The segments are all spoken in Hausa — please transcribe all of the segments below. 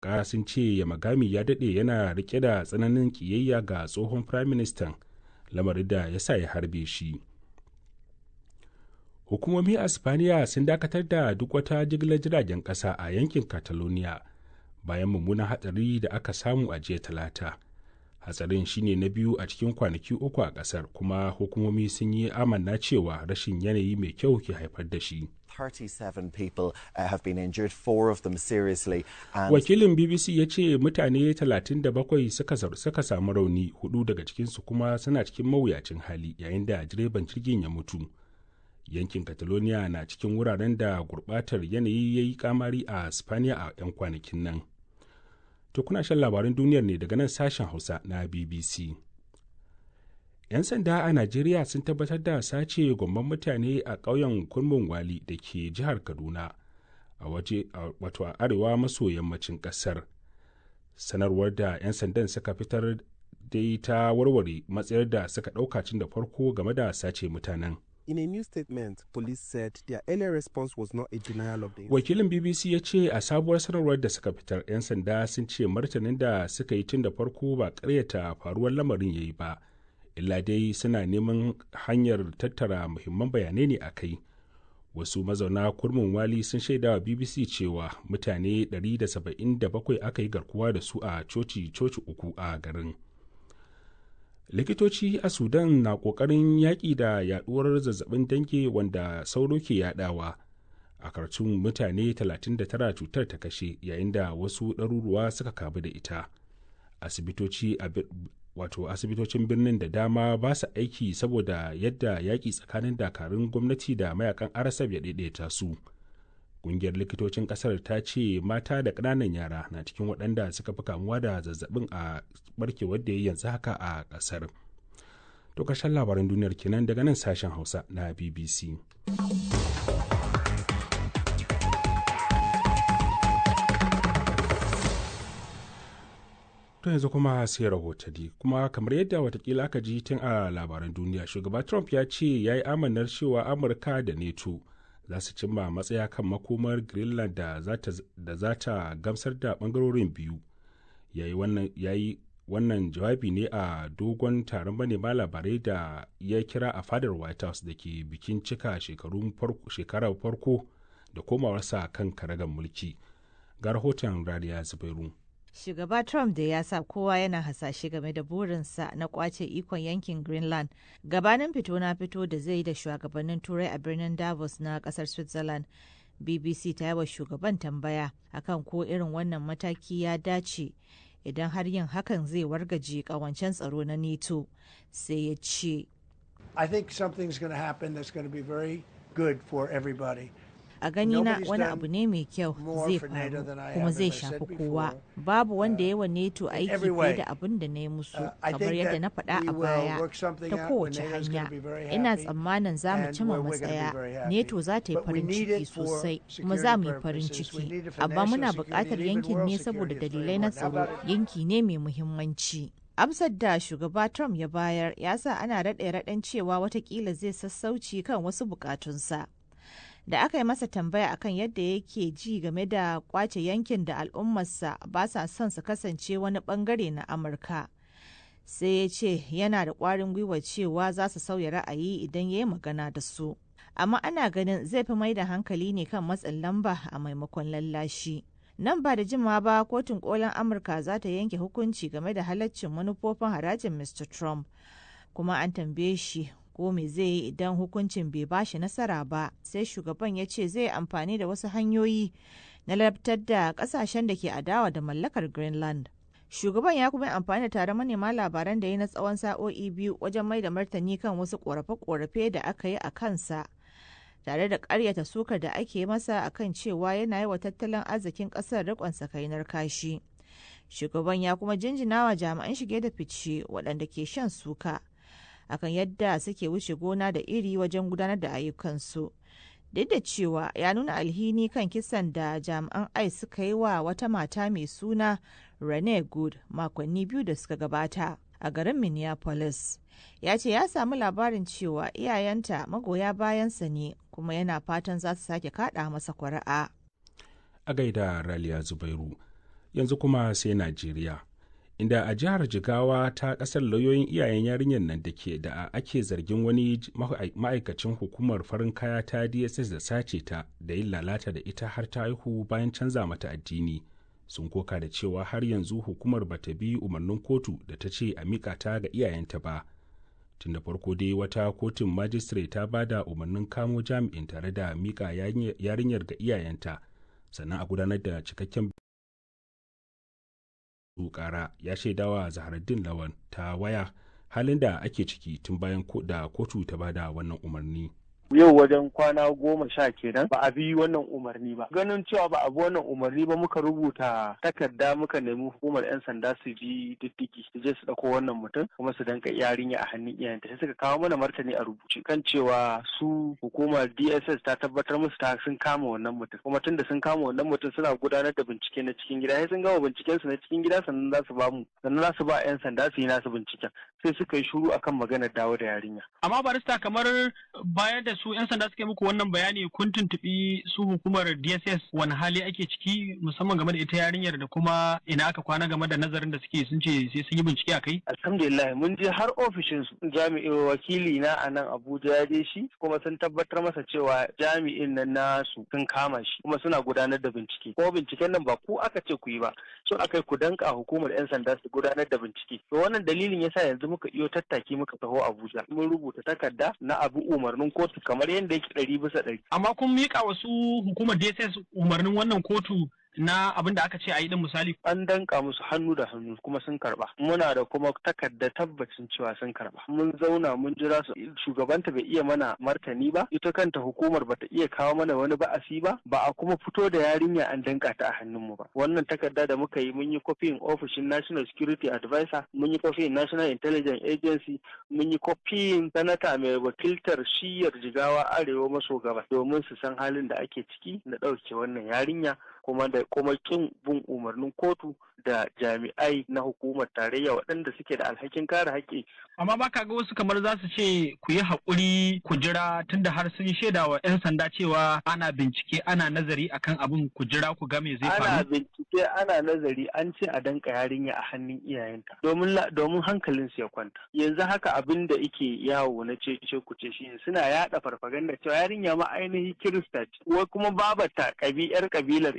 Ɗaukaka sun ce Yamagami ya daɗe yana rike da tsananin ƙiyayya ga tsohon firaministan, lamarin da ya sa ya harbe shi. Hukumomi a Spaniya sun dakatar da duk wata jigilar jiragen ƙasa a yankin Catalonia bayan mummunan hatsari da aka samu a jiya Talata. Hatsarin shine na biyu a cikin kwanaki 3 a ƙasar, kuma hukumomi sun yi amanna cewa rashin yanayi mai kyau ke haifar da shi. 37 people have been injured, 4 of them seriously. And Wakilin BBC ya ce mutane 37 suka samu rauni, hudu daga cikinsu kuma suna cikin mawuyacin hali yayin da direban jirgin ya mutu. Yankin Catalonia na cikin wuraren da gurbatar yanayi ya yi kamari a Spaniya a 'yan kwanakin nan. To kuna shan labaran duniyar ne daga nan sashen Hausa na BBC. 'Yan sanda a Najeriya sun tabbatar da sace gwamman mutane a ƙauyen Kurmin Wali da ke jihar Kaduna, a waje wato a arewa maso yammacin ƙasar. Sanarwar da 'yan sandan suka fitar dai ta warware matsayar da suka ɗauka tun da farko game da sace mutanen. In a new statement, police said their earlier response was not a denial of the Wakilin BBC ya ce a sabuwar sanarwar da suka fitar, 'yan sanda sun ce martanin da suka yi tun da farko ba karyata faruwar lamarin ya yi ba. Illa dai suna neman hanyar tattara muhimman bayanai ne a kai. Wasu mazauna Kurmin Wali sun shaida wa BBC cewa mutane 177 aka yi garkuwa da su a coci-coci uku a garin. Likitoci a Sudan na kokarin yaƙi da yaduwar zazzabin dange wanda sauro ke yadawa. A Khartoum mutane 39 cutar ta kashe yayin da wasu ɗaruruwa suka kamu da ita. Asibitoci a wato asibitocin birnin da dama ba su aiki saboda yadda yaƙi tsakanin dakarun gwamnati da mayakan RSF ya daidaita su. Ƙungiyar likitocin ƙasar ta ce mata da ƙananan yara na cikin waɗanda suka fi kamuwa da zazzabin a barkewar da ya yanzu haka a ƙasar. To ƙarshen labaran duniyar kenan daga nan sashen Hausa na BBC. To yanzu kuma sai rahotanni, kuma kamar yadda watakila aka ji tun a labaran duniya, shugaba Trump ya ce ya yi amanar cewa Amurka da NATO za su cimma matsaya kan makomar Greenland da za ta gamsar da bangarorin biyu. Ya yi wannan jawabi ne a dogon taron manema labarai da ya kira a fadar White House da ke bikin cika shekarar farko da komawarsa kan karagar mulki. Ga rahoton Raliya Zubairu. Shugaba Trump da ya sa kowa yana hasashe game da burinsa na kwace ikon yankin Greenland gabanin fito na fito da zai yi da shugabannin Turai a birnin Davos na kasar Switzerland. BBC ta yi wa shugaban tambaya akan ko irin wannan mataki ya dace idan har yin hakan zai wargaje kawancen tsaro na NATO, sai ya ce. I think something's going to happen that's going to be very good for everybody. A gani na wani abu ne mai kyau zai faru kuma zai shafi kowa. Babu wanda ya wa NATO aiki fiye da abin da na yi musu, kamar yadda na faɗa a baya, ta kowace hanya. Ina tsammanin za mu cima matsaya, NATO za ta yi farin ciki sosai kuma za mu yi farin ciki, amma muna buƙatar yankin ne saboda dalilai na tsaro. Yanki ne mai muhimmanci. Amsar da shugaba Trump ya bayar ya sa ana raɗe raɗen cewa watakila zai sassauci kan wasu bukatunsa. Da aka yi masa tambaya akan yadda yake ji game da kwace yankin da al'ummarsa ba sa son su kasance wani bangare na Amurka, sai ya ce yana da kwarin gwiwa cewa za su sauya ra'ayi idan ya yi magana da su. Amma ana ganin zai fi mai da hankali ne kan matsin lamba a maimakon lallashi. Nan ba da jimawa ba kotun kolin Amurka za ta yanke hukunci game da halaccin manufofin harajin Mr. Trump. Kuma an tambaye shi ko me zai yi idan hukuncin bai bashi nasara ba, sai shugaban ya ce zai amfani da wasu hanyoyi na labtar da kasashen da ke adawa da mallakar Greenland. Shugaban ya kuma amfani da taron manema labaran da ya na tsawon sa'o'i 2 wajen mai da martani kan wasu korafe-korafe da aka yi a kansa, tare da karyata sukar da ake masa akan cewa yana yi wa tattalin arzikin kasar rikon sakainar kashi. Shugaban ya kuma jinjina wa jami'an shige da fice waɗanda ke shan suka akan yadda suke wuce gona da iri wajen gudanar da ayyukansu, duk da cewa ya nuna alhini kan kisan da jami'an ICE suka yi wa wata mata mai suna Rene Good makonni 2 da suka gabata a garin Minneapolis. Ya ce ya samu labarin cewa iyayenta magoya bayansa ne kuma yana fatan za su sake kada masa kuri'a. A gaida Raliya Zubairu. Yanzu kuma sai Najeriya, inda a jihar Jigawa ta kasar lauyoyin iyayen yarinyar nan da ke da ake zargin wani ma'aikacin hukumar farin kaya ta DSS da sace ta da yin lalata da ita har ta haihu bayan canza mata addini, sun koka da cewa har yanzu hukumar bata bi umarnin kotu da ta ce a miƙa ta ga iyayenta ba. Tun da farko dai wata kotun majistare ta ba da umarnin kamo jami'in tare da miƙa yarinyar ga iyayenta, sannan a gudanar da cikakken kara. Ya shaidawa Zaharaddin Lawan ta waya halin da ake ciki tun bayan da kotu ta bada wannan umarni. Yau wajen kwana 10 kenan ba a bi wannan umarni ba. Ganin cewa ba a bi wannan umarni ba, muka rubuta takarda muka nemi hukumar 'yan sanda su bi diddigi, su je su dauko wannan mutum kuma su danka yarinya a hannun iyayenta. Sai suka kawo mana martani a rubuce kan cewa su hukumar DSS ta tabbatar musu ta sun kama wannan mutum, kuma tunda sun kama wannan mutum suna gudanar da bincike na cikin gida. Sai sun gama binciken su na cikin gida sannan za su ba mu, sannan za su ba 'yan sanda su yi nasu binciken. Sai suka yi shiru akan maganar dawo da yarinya. Amma barista, kamar bayan da su 'yan sanda suka yi muku wannan bayani, kun tuntuɓi su hukumar DSS wani hali ake ciki, musamman game da ita yarinyar, da kuma ina aka kwana game da nazarin da suke, sun ce sai sun yi bincike a kai? Alhamdulillah, mun je har ofishin su. Jami'in wakili na a nan Abuja ya je shi, kuma sun tabbatar masa cewa jami'in nan nasu sun kama shi kuma suna gudanar da bincike. Kuma binciken nan ba ku aka ce ku yi ba, so aka ku danka hukumar 'yan sanda su gudanar da bincike. To wannan dalilin yasa yanzu muka iyo tattaki muka taho Abuja. Mun rubuta takarda na abu umarnin kotu kamar yadda yake 100%. Amma kun miƙa wasu hukumar DSS umarnin wannan kotu na abin da aka ce a yi din, misali? An danka musu hannu da hannu kuma sun karba. Muna da kuma takarda tabbacin cewa sun karba. Mun zauna mun jira su, shugabanta bai iya mana martani ba, ita kanta hukumar bata iya kawo mana wani ba'asi ba, ba a kuma fito da yarinya an danka ta a hannunmu ba. Wannan takarda da muka yi, mun yi kofin ofishin National Security Advisor, mun yi kofin National Intelligence Agency, mun yi kofin sanata mai wakiltar shiyar Jigawa Arewa maso gabas, domin su san halin da ake ciki na ɗauke wannan yarinya kuma da kuma kin bin umarnin kotu da jami'ai na hukumar tarayya waɗanda suke da alhakin kare haƙƙi. Amma ba ka ga wasu kamar za su ce ku yi haƙuri ku jira, tunda har sun shaida wa 'yan sanda cewa ana bincike, ana nazari akan abin, ku jira ku ga me zai faru. Ana bincike, ana nazari, an ce a danka yarinya a hannun iyayenta domin hankalin su ya kwanta. Yanzu haka abin da ike yawo na ce ku ce shine suna yaɗa farfaganda cewa yarinya ma ainihi Kirista ce, wai kuma babata yar kabilar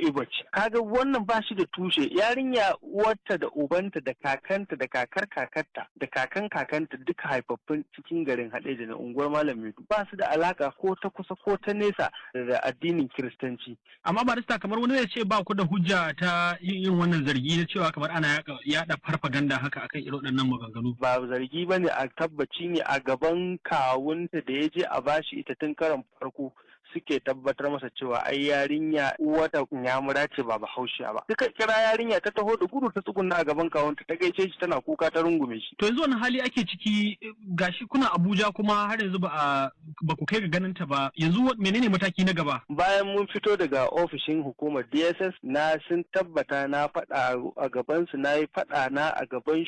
Ibo ce. Kaga wannan ba shi da tushe. Yarinya uwarta da ubanta da kakanta da kakar kakarta da kakan kakanta duka haifaffun cikin garin Hadeja na unguwar Malam Medu, ba su da alaka ko ta kusa ko ta nesa da addinin Kiristanci. Amma barista, kamar wani zai ce ba ku da hujja ta yin wannan zargi na cewa kamar ana yada farfaganda haka akan irin waɗannan maganganu. Ba zargi bane, a tabbaci ne. A gaban kawunta da ya je a bashi ita tun karon farko suke tabbatar masa cewa ai yarinya uwata nyamura ce, ba Bahaushiya ba. Suka kira yarinya, ta taho da gudu ta tsugunna a gaban kawunta, ta gaishe shi tana kuka, ta rungume shi. To yanzu wani hali ake ciki? Gashi kuna Abuja kuma har yanzu ba ku kai ga ganin ta ba. Yanzu menene mataki na gaba? Bayan mun fito daga ofishin hukumar DSS na sun tabbata na faɗa a gaban su, na yi faɗa na a gaban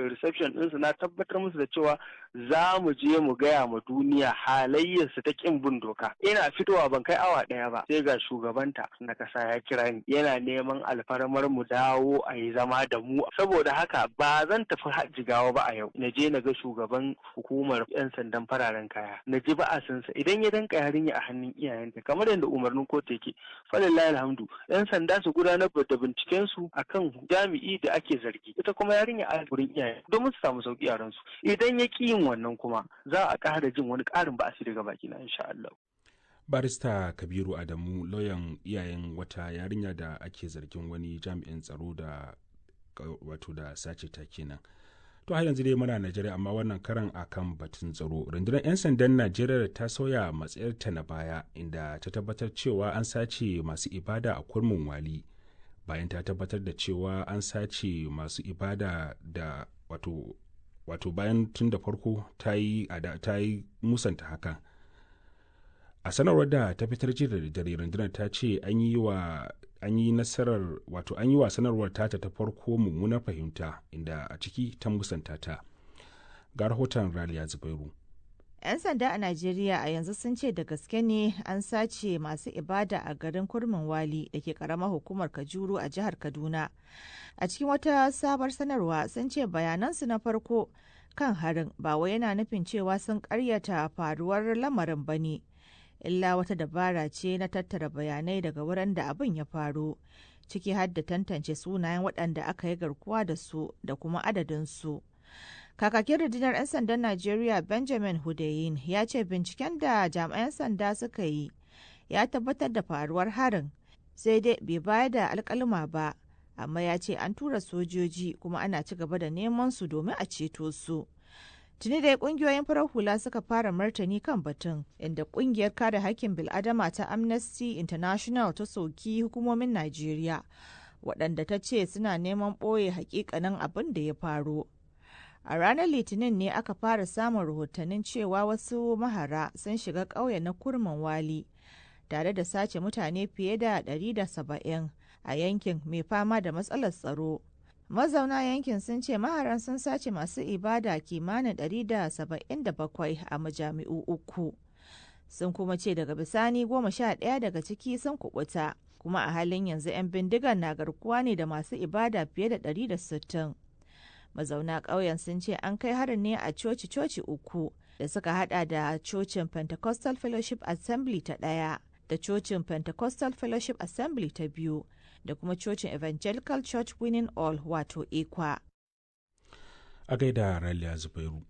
reception ɗinsu, na tabbatar musu da cewa za mu je mu gaya ma duniya halayyarsu ta ƙin bin doka. Ina fitowa ban kai awa ɗaya ba sai ga shugabanta na ƙasa ya kira ni yana neman alfarmar mu dawo a yi zama da mu. Saboda haka ba zan tafi Jigawa ba a yau. Na je na ga shugaban hukumar 'yan sandan fararen kaya. Na ji ba'asinsa idan ya danka yarinya a hannun iyayenta kamar yadda umarnin kotu yake. Falillahi alhamdu, 'yan sanda su gudanar da binciken su akan jami'i da ake zargi. Ita kuma yarinya a wurin iyaye domin su samu sauki a ransu. Idan ya ƙi yin wannan kuma za a ƙara jin wani ƙarin ba'asi daga bakina, insha Allah. Barista Kabiru Adamu, lauyan iyayen wata yarinya da ake zargin wani jami'in tsaro da wato da sace ta kenan. To har yanzu dai muna Najeriya, amma wannan karan akan batun tsaro. Rundunar 'yan sandan Najeriya ta sauya matsayarta na baya, inda ta tabbatar cewa an sace masu ibada a Kurmin Wali, bayan ta tabbatar da cewa an sace masu ibada da wato bayan tun da farko ta yi musanta hakan. A sanarwar da ta fitar jiya da dare, rundunar ta ce an yi wa an yi nasarar wato an yi wa sanarwar tata ta farko mummunar fahimta, inda a ciki ta musanta ta. Ga rahoton Raliya Zubairu. 'Yan sanda a Najeriya a yanzu sun ce da gaske ne an sace masu ibada a garin Kurmin Wali da ke karamar hukumar Kajuru a jihar Kaduna. A cikin wata sabar sanarwa, sun ce bayanansu na farko kan harin ba wai yana nufin cewa sun karyata faruwar lamarin ba ne, illa wata dabara ce na tattara bayanai daga wurin da abin ya faru, ciki har da tantance sunayen waɗanda aka yi garkuwa da su da kuma adadinsu. Kakakin rundunar 'yan sandan Najeriya, Benjamin Hundeyin, ya ce binciken da jami'an sanda suka yi ya tabbatar da faruwar harin, sai dai bai bayar da alkaluma ba, amma ya ce an tura sojoji kuma ana ci gaba da neman su domin a ceto su. Tuni dai kungiyoyin farar hula suka fara martani kan batun, inda kungiyar kare hakkin bil'adama ta Amnesty International ta soki hukumomin Najeriya, waɗanda ta ce suna neman ɓoye hakikanin abin da ya faru. A ranar Litinin ne aka fara samun rahotannin cewa wasu mahara sun shiga ƙauyen na Kurmin Wali tare da sace mutane fiye da 170 a yankin mai fama da matsalar tsaro. Mazauna yankin sun ce maharan sun sace masu ibada kimanin 177 a majami'u uku. Sun kuma ce daga bisani 11 daga ciki sun kubuta, kuma a halin yanzu 'yan bindigar na garkuwa ne da masu ibada fiye da 160. Mazauna ƙauyen sun ce an kai harin ne a coci-coci uku da suka hada da cocin Pentecostal Fellowship Assembly ta ɗaya da cocin Pentecostal Fellowship Assembly ta biyu da kuma cocin Evangelical Church Winning All, wato ECWA. A gaida Raliya Zubairu.